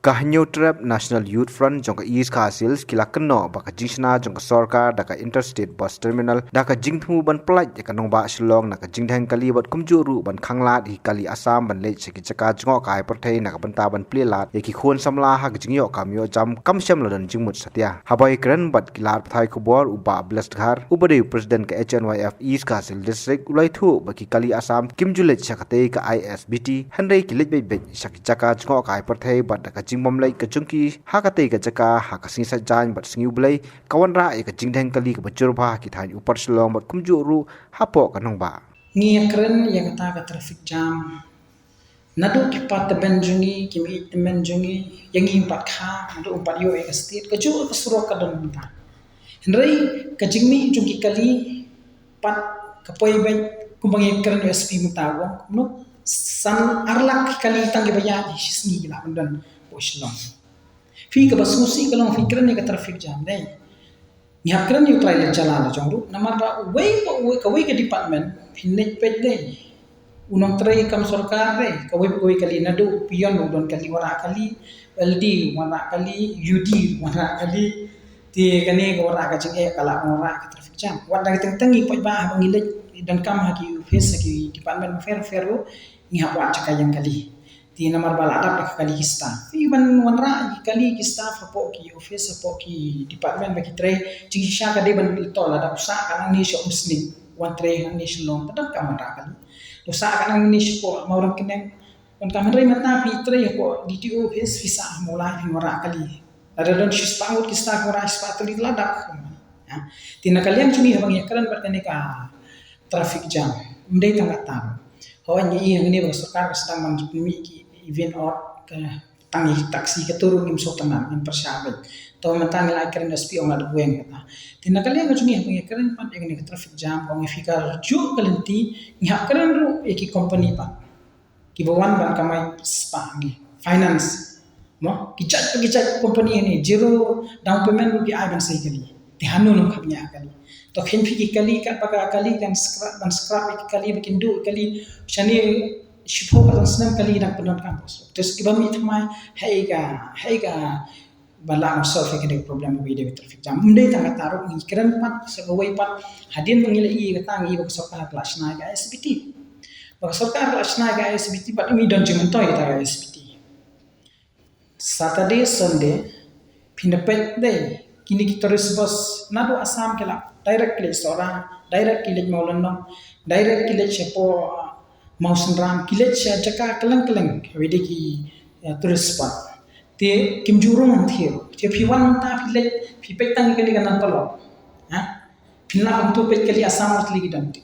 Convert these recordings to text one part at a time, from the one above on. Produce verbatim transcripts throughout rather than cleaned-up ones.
Ka Hynñiewtrep National Youth Front jong ka East Khasi Hills ki la kynnoh ba ka jingshna jong ka sorkar da ka Interstate Bus Terminal da ka jingthmu ban pyllait ïa ka nongbah Shillong na ka jingdheng kali bad kumjuh ruh ban khanglad ïa ki kali Assam ban leit sha ki jaka jngohkai pyrthei na ka bynta ban plie lad ïa ki khun samla ha ka jingïoh kam ïoh jam kam shym la don jingmut satia. Haba ïakren bad ki lad pathai khubor u Bah Blessed Dkhar uba dei u President ka H N Y F East Khasi Hills District u la ïathuh ba ki kali Assam kim ju leit sha katei ka I S B T hynrei ki leit beit beit sha ki jaka jngohkai pyrthei bad da ka jingbym leit ka jong ki ha katei ka jaka ha ka sngi Saitjaiñ bad sngi U Blei ka wanrah ïa ka jingdheng kali kaba jur bha ha ki thaiñ u par Shillong bad kumjuh ruh hapoh ka nongbah. Ngi ïakren ïa kata ka traffic jam. Naduh ki pat tymmen jong ngi, ki mih tymmen jong ngi, ïa ngi ym pat kha, naduh ym pat ïoh ïa ka state, kajuh ka surok ka don mynta. Hynrei ka jingmih jong ki kali pat ka poi beit kumba ngi ïakren ïa u S P mynta u ong kumno, san ar lak ki kali tang kiba ïaid hi shi sngi ki lah ban don hapoh Shillong. Phi kaba sngewsih ka long phi kren ïa ka traffic jam dei. Ngi hap kren ïa u trai leit jala la jong ruh namar ba uwei pa uwei kawei ka department phin leit peit dei. U nongtrei kam sorkar dei kawei pa kawei kali naduh u peon u don kali, wanrah kali, L D wanrah kali, U D wanrah kali. Te kane ka wanrah ka jingeh ka lah wanrah ka traffic jam. Wat da ka teng teng ngi peit ba haba ngi leit donkam ha ki office ha ki department bapher bapher ruh ngi hap wad jaka ïeng kali. Te namar ba la dap da ka kali ki staff. Te ban wanrah ki kali ki staff hapoh ki office hapoh ki department ba ki trei. Jingshisha ka dei ban ito lada u sah ka nangne sha Umsning wan trei nangne Shillong ka donkam wanrah kali. U sah ka nangne shapoh Mawryngkneng donkam, hynrei mynta phi trei hapoh D T O office phi sah ha Mawlai phin wanrah kali. Lada don shispah ngut ki staff ki wanrah shispah tylli la dap. Te na ka liang jong ngi haba ngi ïakren bad kane ka traffic jam ym dei tang katta. Hooid ngi ïohi hangne ba ka sorkar ka sdang ban pynmih ki event ot ka tang ïa ki taxi kato ruh ngim sngewtynnat, ngim pyrshah beit. To mynta ngi la kren da S P ong la dep weng kata. Te na ka liang ka jong ngi haba ngi kren pat ïa kane ka traffic jam, ong ïa phi ka juh ka lynti, ngi hap kren ruh ïa ki company pat kiba wan ban kamai spah ngi. Finance. Mo, ki jait pa ki jait company hangne, zero down payment ruh ki ai ban sei kali. Te hano nang kham ïa kali. To khein phi ki kali kat ba ka kali kan scrap, ban scrap ïa ki kali ba kin duh kali. Shane shiphew ka snem kali dang pyndonkam. Te kiba mih thymmai ha ïa ka, ha ïa ka ba lah ban solve ïa kane ka problem uba ïadei bad traffic jam. Ym dei tang kata ruh ngi kren pat sa kawei pat hadien ba ngi la ïohi kata ngi ïohi ba ka sorkar ka la shna ïa ka I S B T. Ba ka sorkar ka la shna ïa ka I S B T bad ym don jingmyntoi ïa ka I S B T. Saturday, Sunday, phin da peit dei kine ki tourist bus naduh Assam ki la direct ki leit Sohra, direct ki leit Mawlynnong, direct ki leit shapoh, uh, Mawsynram, ki leit sha jaka kylleng kylleng, kawei de ki, uh, tourist spot. Te kim ju rung hangtei. Te phi wan mynta phi leit, phi peit tang kane ka Nan Polok. Ha? Phin lah ban tu peit kali Assam, mostly ki don te.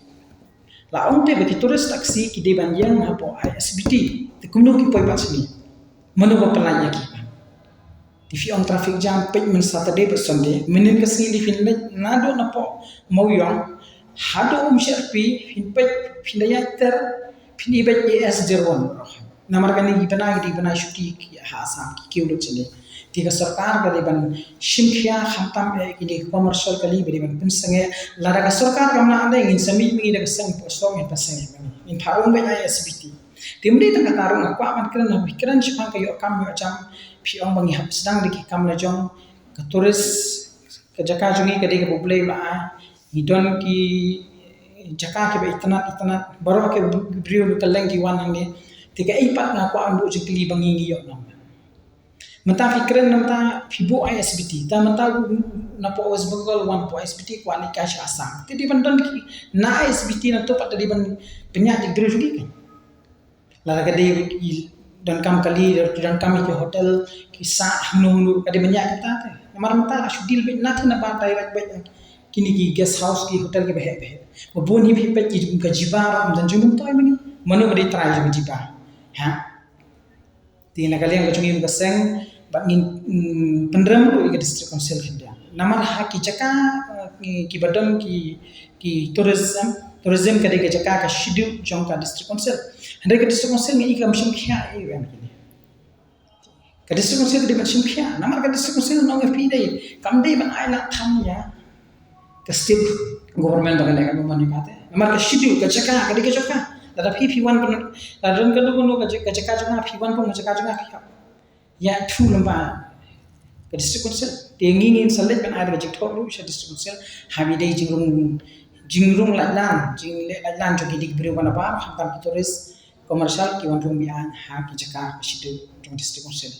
La ong te ba ki tourist taxi ki dei ban ïeng hapoh I S B T. Te kumno ki poi pat shane? Mano ba pynlait ïa ki? Te phi ong traffic jam peit myn Saturday bad Sunday, mynnin ka sngi lei phin leit naduh napoh Mawiong haduh Umsherpi, phin peit phin da ïaid ter phin ïa beit A S zero one. Namar kane ki bnai ki dei bnai shuti ki ha Assam ki kiew lut shane. Te ka sorkar ka dei ban shim khia khamtam ïa kine ki commercial kali ba dei ban pynsangeh. Lada ka sorkar kam lah dei ngin sa mih ma ngi da ka seng poh shnong ngin pynsangeh ma ngi. Ngin phah rung beit I S B T. Te ym dei tang kata ruh nga kwah ban kren ha phi kren shaphang ka ïoh kam ïoh jam phi ong ba ngi hap sdang da ki kam la jong ka tourist ka jaka jong ngi ka dei kaba U Blei u la ai. Ngi don ki jaka kiba itynnat itynnat baroh ki briew na kylleng ki wan hangne. Te kaei pat nga kwah ban buh jingkylli ba ngi ngi ïoh nong. Mynta phi kren mynta phi buh I S B T. Ta mynta napoh West Bengal wan hapoh I S B T kwah leit kai sha Assam. Te dei ban don ki na I S B T na to pat dei ban pynïaid jingbriew jong ki. Lada ka dei ki donkam kali, donkam ki hotel, ki sah hangno hangno ka dei ban ïaid kata te. Namar mynta la shu deal beit na te na ba direct beit kine ki guest house ki hotel kiba heh ba heh. Ba bun hi phi peit ki ka jiba ruh ym don jingmyntoi ma ngi. Mano ba dei trai jong ka jiba? Ha? Te na ka liang ka jong ngi ka seng bad ngin, mm, pynrem ruh ïa ka District Council khyndiat. Namar ha ki jaka, eh, ki, kiba don ki, ki tourism, tourism ka dei ka jaka ka schedule jong ka District Council. Hynrei ka District Council ngi ïa kam shim khia ïa u em kine. Ka District Council ka dei ban shim khia. Namar ka District Council nong F P dei kam dei ban ai lad tham ïa ka state government ba ka leh ka government ïa kata. Namar ka schedule ka jaka ka dei ka jaka. Lada phi phi wan pynrem, lada don kano kano ka jaka jong nga phi wan pynrem ka jaka jong nga phi hap. ïathuh lyngba ka District Council. Te ngi ngin sa leit ban ai da ka jingthoh ruh sha District Council haba ïadei jingrung, jingrung lait lan, jingleh lait lan jong kine ki briew ba nabar, khamtam ki tourist commercial ki wan rung biang ha ki jaka ka shitu jong District Council.